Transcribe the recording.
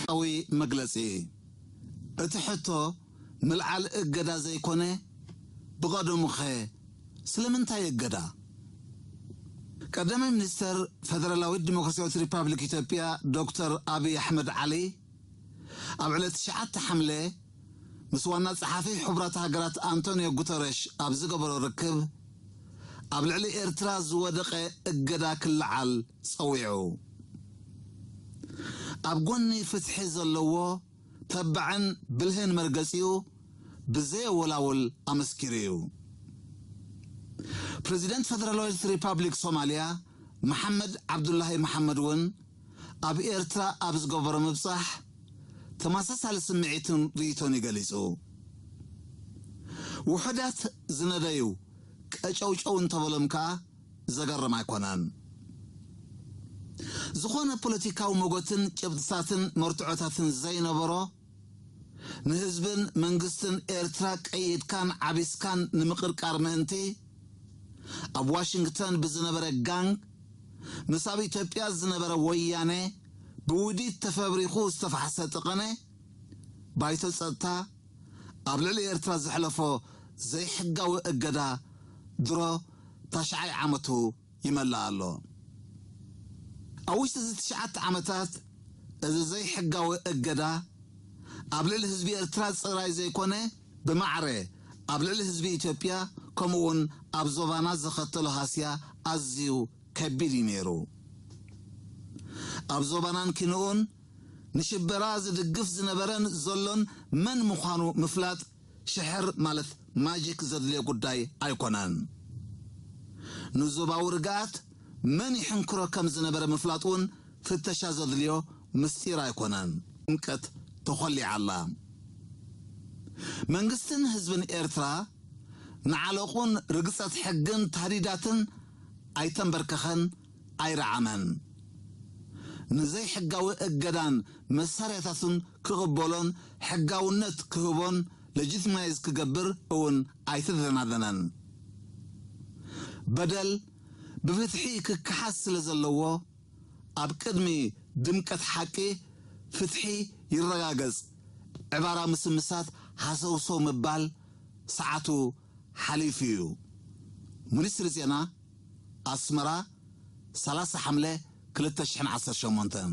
ጋዜጣዊ መግለጺ። እቲ ሕቶ ምልዓል እገዳ ዘይኮነ፣ ብቐደሙኸ ስለምንታይ እገዳ? ቀዳማይ ሚኒስተር ፈደራላዊት ዲሞክራሲያዊት ሪፓብሊክ ኢትዮጵያ ዶክተር ኣብይ ኣሕመድ ዓሊ ኣብ ዕለት ትሽዓተ ሓምለ ምስ ዋና ጸሓፊ ሕቡራት ሃገራት ኣንቶኒዮ ጉተረሽ ኣብ ዝገበሮ ርክብ፣ ኣብ ልዕሊ ኤርትራ ዝወደቐ እገዳ ክለዓል ጸዊዑ። ኣብ ጎኒ ፍትሒ ዘለዎ ተባዕን ብልህን መርገጺኡ ብዘየወላውል ኣመስኪሩ እዩ። ፕረዚደንት ፈደራላዊት ሪፓብሊክ ሶማልያ መሓመድ ዓብዱላሂ መሓመድ እውን ኣብ ኤርትራ ኣብ ዝገበሮ ምብጻሕ ተመሳሳሊ ስምዒትን ርእይቶን እዩ ገሊጹ። ውሑዳት ዝነደዩ ቀጨውጨው እንተበሎም ከኣ ዘገርም ኣይኮነን። ዝኾነ ፖለቲካዊ ሞገትን ጭብጥታትን መርትዖታትን ዘይነበሮ፣ ንህዝብን መንግስትን ኤርትራ ቀይድካን ዓቢስካን ንምቕርቃር ምእንቲ፣ ኣብ ዋሽንግተን ብዝነበረ ጋንግ፣ ምስ ኣብ ኢትዮጵያ ዝነበረ ወያነ ብውዲት ተፈብሪኹ ዝተፋሕሰ ጥቐነ፣ ባይቶ ጸጥታ ኣብ ልዕሊ ኤርትራ ዘሕለፎ ዘይሕጋዊ እገዳ ድሮ ታሽዓይ ዓመቱ ይመልእ ኣሎ። ኣብ ውሽጢ እዚ ትሽዓተ ዓመታት፣ እዚ ዘይሕጋዊ እገዳ ኣብ ልዕሊ ህዝቢ ኤርትራ ጽራይ ዘይኮነ፣ ብማዕረ ኣብ ልዕሊ ህዝቢ ኢትዮጵያ፣ ከምኡውን ኣብ ዞባና ዘኸተሎ ሃስያ ኣዝዩ ከቢድ እዩ ነይሩ። ኣብ ዞባናን ኪንኡን ንሽበራ ዝድግፍ ዝነበረን ዘሎን መን ምዃኑ ምፍላጥ ሽሕር ማለት ማጂክ ዘድልዮ ጉዳይ ኣይኮነን። ንዞባዊ ርግኣት መን ይሕንክሮ ከም ዝነበረ ምፍላጥ እውን ፍተሻ ዘድልዮ ምስጢር ኣይኮነን። ጥምቀት ተኾሊዓ ኣላ። መንግስትን ህዝብን ኤርትራ ንዓለቑን ርግጸት ሕግን ታህዲዳትን ኣይተንበርከኸን፣ ኣይረዓመን። ንዘይሕጋዊ እገዳን መሳርያታቱን ክቕበሎን ሕጋውነት ክህቦን ሌጂቲማይዝ ክገብር እውን ኣይተደናደነን። በደል ብፍትሒ ክከሓስ ስለ ዘለዎ፣ ኣብ ቅድሚ ድምቀት ሓቂ ፍትሒ ይረጋገጽ ዕባራ ምስምሳት ሃሰውሰው ምባል ሰዓቱ ሓሊፉ እዩ። ሚኒስትሪ ዜና ኣስመራ፣ ሰላሳ ሓምለ ክልተ ሽሕን ዓሰርተ ሸሞንተን።